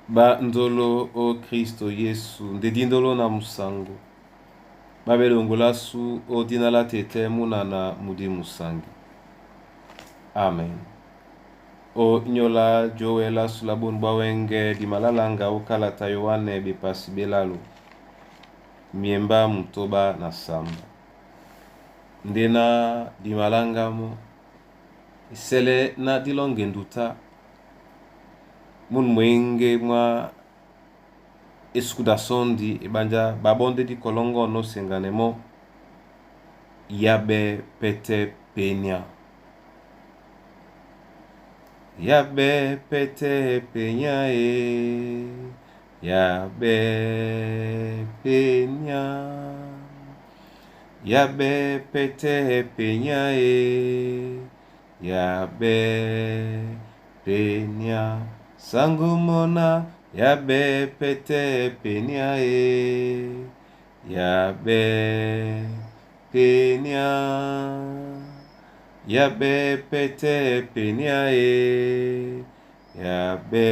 Ba ndolo o Kristo Yesu nde dindolo na musango babelongolasu o dina la tete munana mudi musangi. Amen. O nyola jowela sula bunu bwa wenge dimalalanga o kalata Yoane bepasi belalu miemba mutoba na samba. Ndena dimalangamo isele na dilonge nduta munu mwenge mwa esuku sondi ebanja babonde dikolongo no sengane mo yabe pete penya. Yabe pete penya e yabe penya. Yabe pete penya e yabe penya. Sango mona yabe pete penya e yabe penya. Yabe pete penya e yabe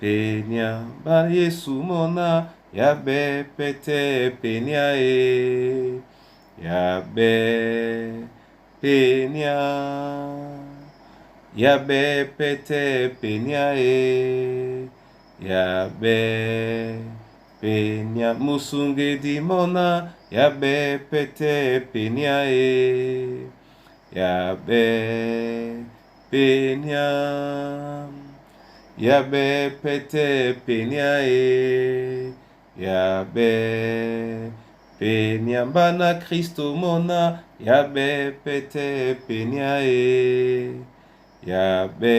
penya. Ba Yesu mona yabe pete penya e yabe penya. Yabe pete penya e yabe penya. Musunge di mona yabe pete penya e yabe penya. Yabe pete penya e yabe penya. Bana Kristo mona yabe pete penya e yabe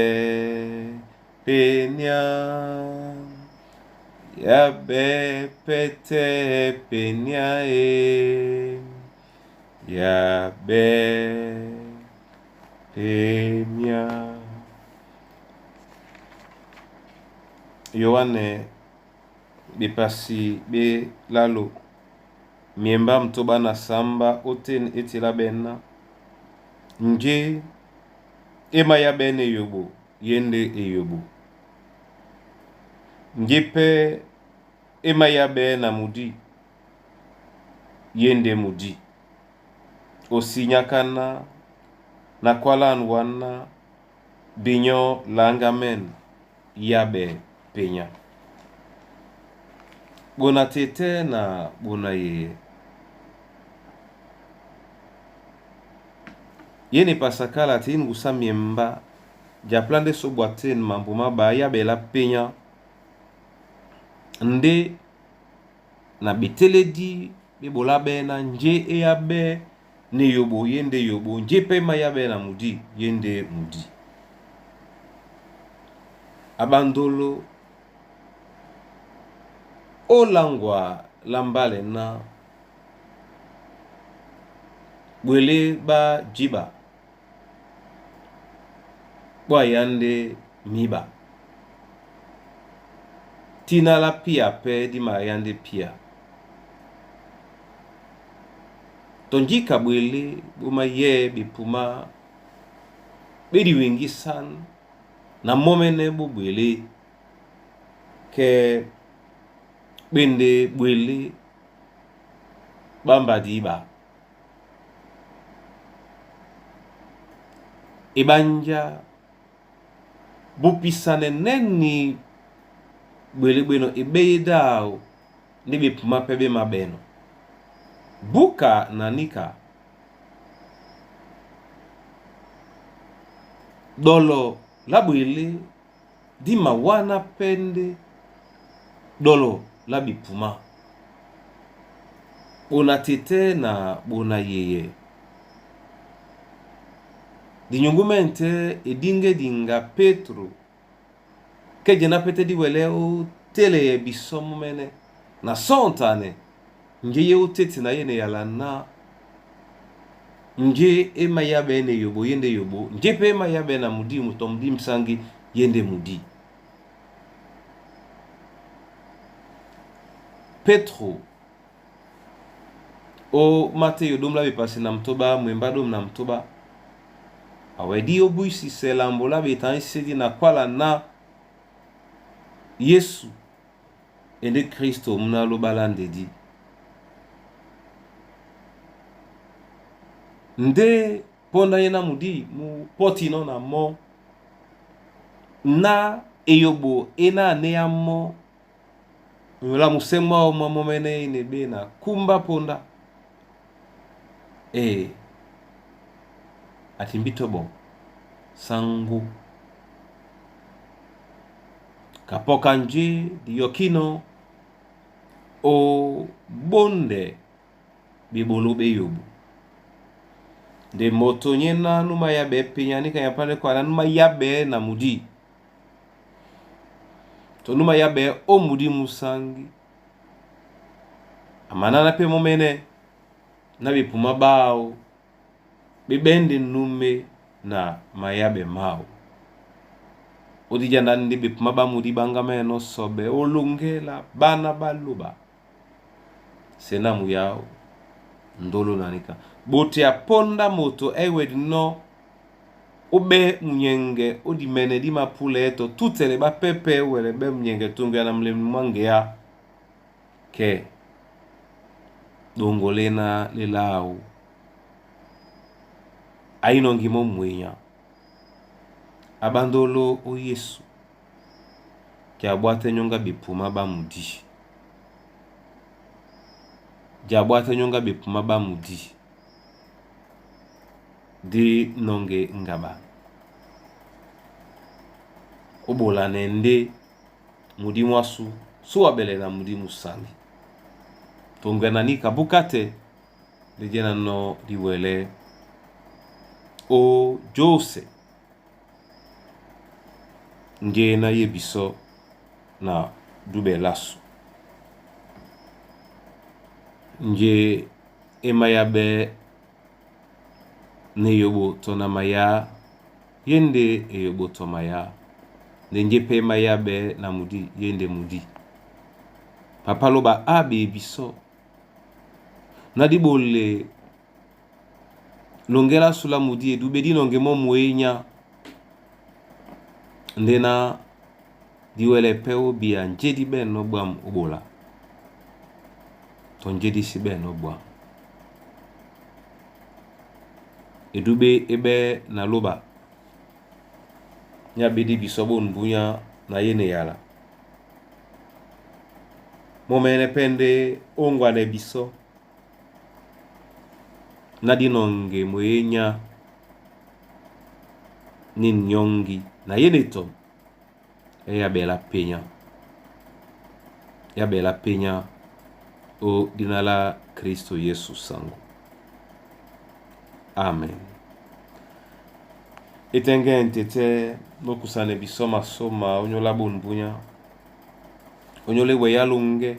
penya. Yabe pete penya e yabe penya. Yohane bepasi belalo miemba mutoba na samba otene etela bena nje ema ya bene eyobo ye nde eyobo nje pe ema ya be na mudi ye nde mudi osinyakana na kwalan wana binyo langamen yabe penya. Bona tete na bona yeye. Yene pasakala te ngusa miemba japlande so bwaten mambo maba yabela penya nde na beteledi bebola be na nje eyabe ne yobo ye nde yobo nje pe ma yabe na mudi ye nde mudi. Abandolo olangwa lambale na bwele ba jiba bwa yande miba. Tina la pia pe di ma yande pia. Tonjika bwele buma ye bipuma bedi wingi san na momene bu bwele ke bende bwele bamba diba. Ebanja bupisane neni bwele bweno ebeye dao nde bepuma pe be mabeno. Buka na nika dolo la bwele di mawana pende dolo la bipuma. Bona tete na bona yeye. Dinyungumente edinge dinga Petro ke jena pete di wele o tele ye bisomo mene na sontane nje ye o tete na ye ne yala na nje ema ya bene yobo yende yobo nje pe ema ya bene mudi muto mudi msangi yende mudi. Petro o Mateo domla be pase na mtoba mwemba dom na mtoba awedi obuisi selambo la betan sedi na kwala na Yesu ende Kristo muna lobala ndedi. Nde mponda ye na mudi mu potino na mo na eyobo ena ane ya mo la musemwa mwa momene inebe na kumba ponda e atimbitobo sangu kapoka nje diyokino o bonde bibolo beyobo nde moto nye na numa ya be penya nika ya pale kwa na numa ya be na mudi to numa ya be o mudi musangi amanana pe momene na bipuma bao bibende nume na mayabe mao odija ndandi bipuma ba mudi banga meno sobe olongela bana baluba sena muyao ndolo nanika bote ya ponda moto ewedi no obe munyenge odimene di mapule eto tutele bapepe wele be munyenge tungu ya na mlemi mwange ya ke dongolena lelau ainongi mo mwenya abandolo o Yesu diabwate nyonga bipuma bamudi diabwate nyonga bipuma bamudi di nonge ngaba obolane nde mudi mwasu suwabele na mudi musangi tongwenani kabuka te lejena no diwele o Jose nge na yebiso na dube lasu nge emayabe ne yobo to na maya yende eyobo to maya nde nge pe mayabe na mudi yende mudi papa loba abe biso na dibole longela sula mudi edube dinonge mo mwenya ndena diwele pe obia njedi be no bwam obola to njedi si be no bwam edube ebe na loba nya bedi biso bo mbunya na yene yala momene pende ongwane biso na dinonge mwenya ni nyongi na yene to eyabela penya yabela penya o dina la Kristo Yesu sangu. Amen. Etenge ntete nokusane biso masoma onyola bonbunya onyola ewe ya lunge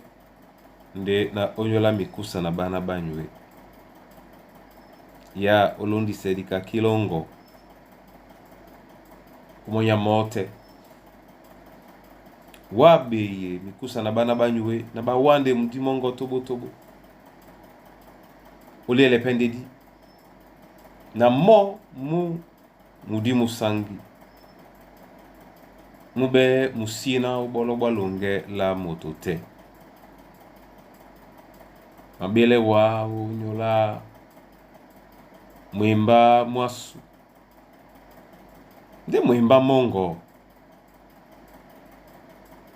nde na onyola mikusa na bana banywe ya olondiselika kilongo omonya mote wabeye mikusa na bana banywe na bawande mudimongo tobotobo oliele pendedi na mo mu mudi musangi mube musina obolo bwa longe la moto te mabele wa onyola mwemba mwasu nde mwemba mongo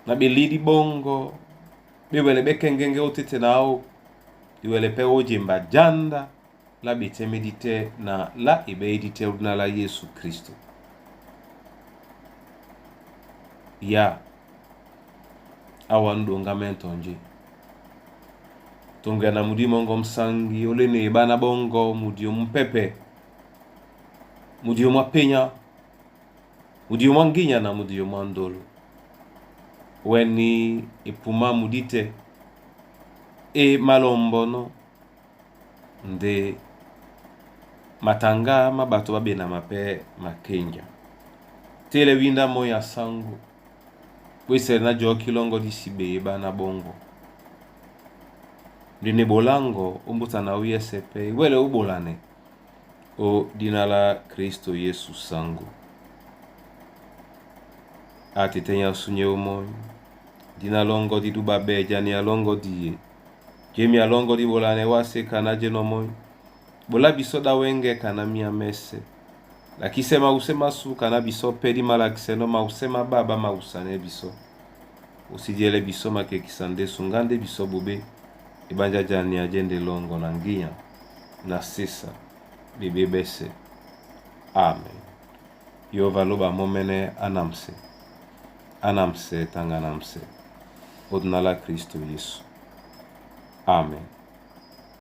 na belidi bongo bewele bekengenge otete nao iwele pe ojemba janda la betemedite na la ebeedite na la Yesu Kristo ya awa ndonga mentonje tonga na mudi mongo msangi olene bana bongo mudi mpepe mudi mwa mudi mwa nginya na mudi mwa ndolo weni epuma mudite e malombono nde matanga ma bato babenama pe makenja tele winda mo ya sango bwesele na jo kilongo disibe bana bongo ndine bolango ombuta na uyese pe iwele ubolane o dina la Kristo Yesu sango atetenya sunye omoyo Dina longo di duba beja ni alongo diye. Jemi alongo di bolane wase kana jenomoi. Bola biso da wenge kana mia mese. Lakise mause masu kana biso pedi malakiseno mause mababa mausane biso. Usidiele biso makekisa nde sungande biso bobe. Ebanja jani ajende longo na nginya na sesa bebe bese. Amen. Yehova loba momene anamse. Anamse tanga namse. Odinala Kristo Yesu. Amen.